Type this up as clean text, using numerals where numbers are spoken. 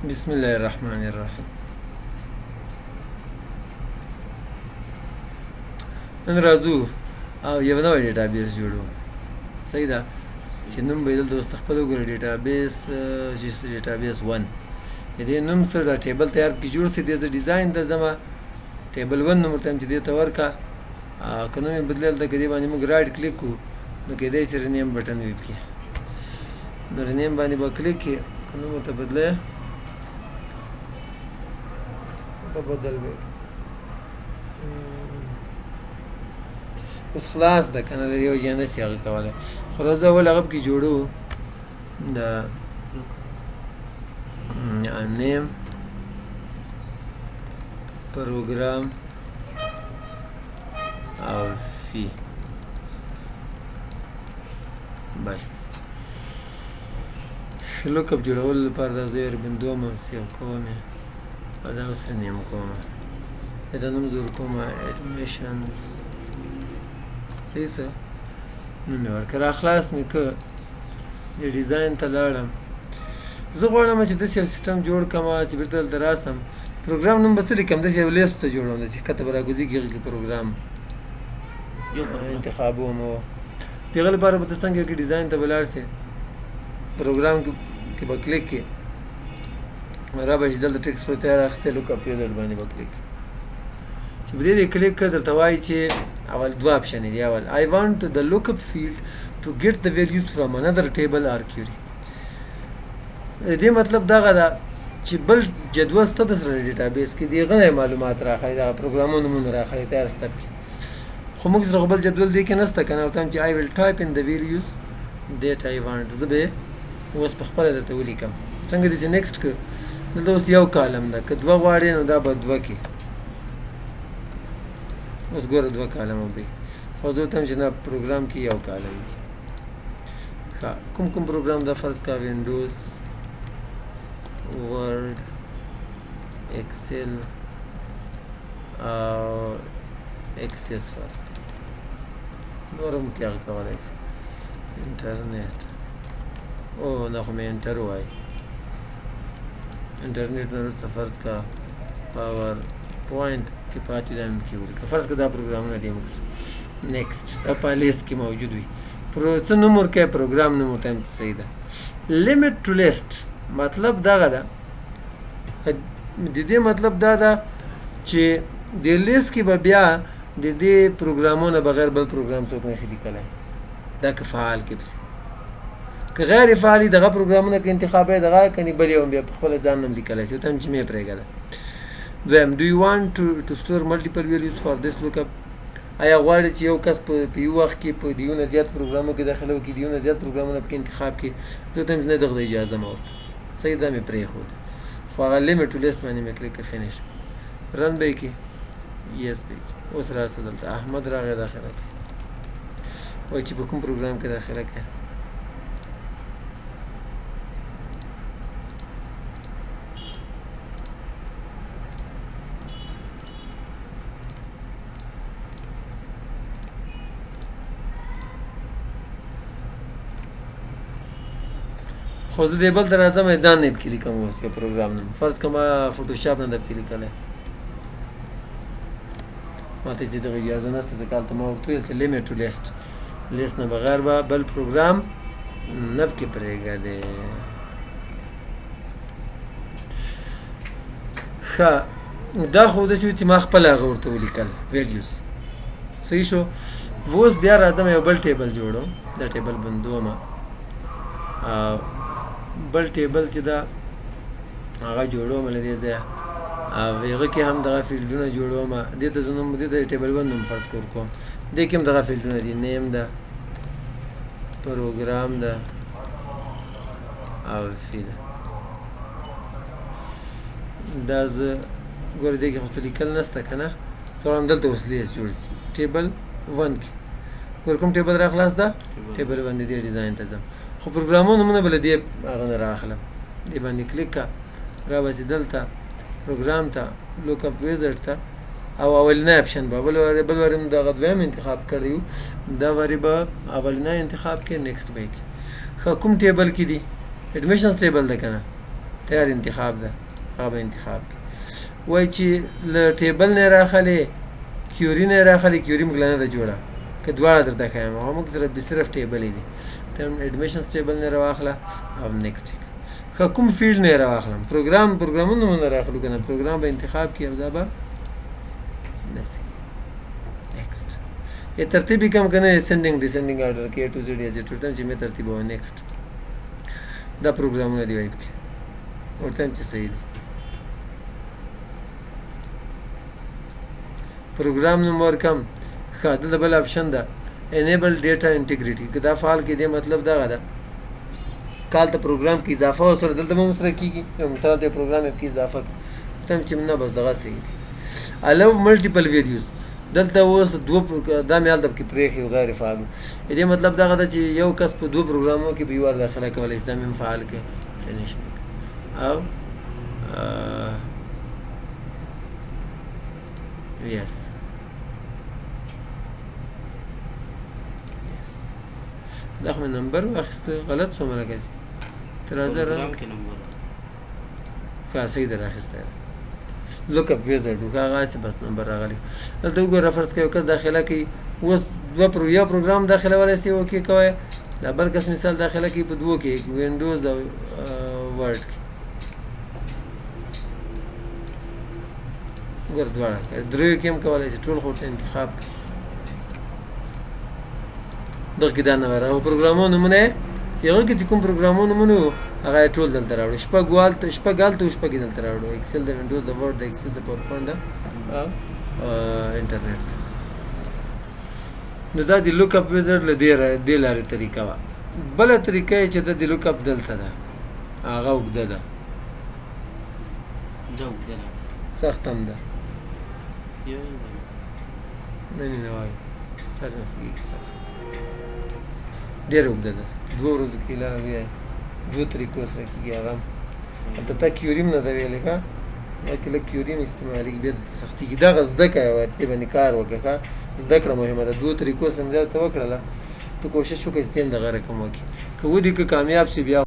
بسم الله الرحمن الرحیم. نن راځو او یو نوی database جوړو. صحیح ده چې نوم به یې دلته اوس خپل وګوره، database چې database 1 دې نوم سره دا table تیار کړي جوړ سي. دې زه design ته ځم، table 1 نوم ورته چې دې ته ورکړه. که نوم یې بدلل ده، که دې باندې موږ right click کړو نو کېدای شي rename button وي پکې، نو rename باندې به کلیک کړې، که نوم ورته بدلی ورته بدل به اوس خلاص ده که نه، له دې وجې نه شي هغه کولی. خو راځه اول هغه پکې جوړو، د name program او fee بس. lookup جوړولو لپاره دا زه بندوم او save کوم یې او دا اوس rename کوم، دې ته نوم زه ورکوم admissions. صحیح څه نوم مې ورکړ. را خلاص مې که د design ته لاړم. زه غواړم چې داسې یو سیستم جوړ کړم چې بېرته دلته راسم، پروګرام نوم به څه لیکم، داسې یو لیست ته جوړوم، داسې ښکته به راکوزېږي، هغه کې پروګرام یو پروګرام انتخابوم. د هغه لپاره به ته څنګه کې design ته به لاړ شې، پروګرام کې به کلیک کړې، را به شي دلته ټیکس په تیار اخیستی، lookup wizard باندې به کلیک کړې. چې په دې دې کلیک کړه، درته وایي چې اول دوه option دي. اول I want the lookup field to get the values from another table or query. د دې مطلب دغه ده چې بل جدول سته د سره database کې، د هغه نه معلومات راخلي، دغه پروګرامونو نومونه راخلي تیار سته پکې. خو موږ سره خو بل جدول دې کې نشته که نه، ورته وایم چې I will type in the values that I want. زه به اوس په خپله درته ولیکم څنګه دې چې next کړ. دلته اوس یو column ده، که دوه غواړې نو دا به دوه کې، اوس ګوره دوه column به وي. خو زه ورته وایم چې نه، پروګرام کې یو column وي. ښه، کوم کوم پروګرام دا فرض کا Windows، Word، Excel او Access فرض کړه، نور هم کې هغه کولی شي. انټرنیټ، او نه خو مې enter وایي. انټرنیټ نه وروسته فرض کا PowerPoint کې پاتې دا مې کې ولیکه. فرض که دا پروګرامونه دي موږ سره. next دا په لیست کې موجود وي. څه نوم ورکوې؟ پروګرام نوم ورته وایم چې صحیح ده. limit to list مطلب دغه ده، د دې مطلب دا ده چې د لیست کې به بیا د دې پروګرامونو بغیر بل پروګرام څوک نشي لیکلی. دا که فعال کې پسې، که غیر فعال دغه پروګرامونه که انتخابوي دغه کنې بل یو بیا په خپله ځان هم لیکلی شي. ورته وایم چې مې پرېږده. دویم، do you want to store multiple values for this lookup؟ آیا غواړي چې یو کس په یو وخت کې په د یو نه زیات پروګرامو کې داخله وکړي، د یو نه زیات پروګرامونه پکې انتخاب کړي؟ زه ورته وایم چې نه، دغه اجازه مه ورکړه. صحیح ده، مې پرېښود. خو هغه limit to list باندې مې کلیک کړ، finish run به یې کړي، yes به یې کړي. اوس راسه دلته احمد راغی داخله کړي، وایي چې په کوم پروګرام کې داخله کړي. خو زه دې بل ته راځم، ځان نه یې پکې لیکم اوس یو پروګرام نوم. فرض که ما Photoshop نه ده پکې لیکلی، ما ته چې دغه اجازه نشته، ځکه هلته ما ورته وویل چې limit to list، list نه بغیر به بل پروګرام نه پکې پرېږدې. ښه، دا خو داسې و چې ما خپله هغه ورته ولیکل values. صحیح شو. اوس بیا راځم یو بل table جوړوم، دا table بندوم. بل table چې دا هغه جوړوم له دې ځایه، او هغه کې هم دغه field ونه جوړوم. دې ته زه نوم، دې ته table one نوم فرض کور کوم. دې کې هم دغه field ونه دي، name ده، پروګرام ده او fee ده. دا زه ګوره دې کې خو څه لیکل نشته که نه، زه غواړم دلته اوس لیست جوړ شي table one کې. ګوره کوم table را خلاص ده، table one دې design ته ځم. خو پروګرامونو نومونه به له دې هغه نه راخلم. دې باندې کلیک کړه، را به شي دلته پروګرام ته، lookup wizard ته، او اولنی option به بل وارې، بل وارې موږ دغه دویم انتخاب کړی وو، دا وارې به اولنی انتخاب کړې، next به یې کړې. ښه، کوم table کې دي؟ admissions table ده که نه؟ تیار انتخاب ده، هغه به انتخاب کړي. وایي چې له table نه یې راخلې، query نه یې راخلې، query موږ له نه ده جوړه، که دواړه درته ښایم، هغه موږ سره صرف table یې دي. ته admissions table نه راواخله او next یې کړه. ښه کوم field نه یې راواخلم؟ پروګرام، پروګرامونه مو نه راخلو که نه، پروګرام به انتخاب کړي او دا به داسې next. یې ترتیب یې کوم که نه، ascending descending order کې A to Z یا Z to M چې مې ترتیبوه. next دا پروګرامونه دی وایي پکې ورته هم چې صحیح دي. پروګرام نوم ورکم. ښه دلته بل option ده enable data integrity، که دا فعال کې دی مطلب دغه ده کال ته پروګرام کې اضافه وسره دلته به هم سره کېږي. یو مثال دی پروګرام کې اضافه کړي ته هم چې نه بس دغه صحیح دي. allow multiple values، دلته اوس دوه دا مې هلته پکې پرېښی و غیر فعال و. دې مطلب دغه ده چې یو کس په دوه پروګرامونو کې به یو وار داخله کولی شي، دا مې هم فعال کړی، finish مې کړ. او yes yes دا خو مې نمبر واخیسته، غلط سوم لکه چې ته راځه پروګرام کې نمبر ښه صحیح ده راخیستی ده. lookup wizard وکړه، هغه هسې بس نمبر راغلی. دلته وګوره فرض کړه یو کس داخله کوي، اوس دوه یو پروګرام داخلولی شي، okay کوی، دا بل کس مثال داخله کوي په دوو کې، وینډوز او Word کې. ګور دواړه دریو کې هم کولی شي، ټول خو ورته انتخاب کړه. دغه کې دا نه راغی پروګرامونو نومونه یې هغه کې چې کوم پروګرامونو نومونه وو هغه یې ټول دلته راوړو. شپږ هلته شپږ هلته وو، شپږ یې دلته راوړو. Excel د وینډوز د Word د Access د PowerPoint د او انټرنیټ. نو دا د lookup wizard له دې لارې طریقه وه. بله طریقه یې چې ده د lookup دلته ده، هغه اوږده ده، دا اوږده ده، سخت هم ده. یو نه نه نه وایي سر مې خوږېږي، سر ډېره اوږده ده. دوه ورځو کې لا بیا دوه طریقو سره کېږي. هغه هم هلته تا query هم نه ده ویلې، ښه دا کې لږ query هم استعمالېږي، بیا درته سختېږي. دغه زده کړه دې باندې کار وکړه، ښه زده کړه مهمه ده. دوه طریقو سره مې درته وکړله، ته کوشش وکړه چې ته هم دغه رقم وکړې، که ودې که کامیاب شي بیا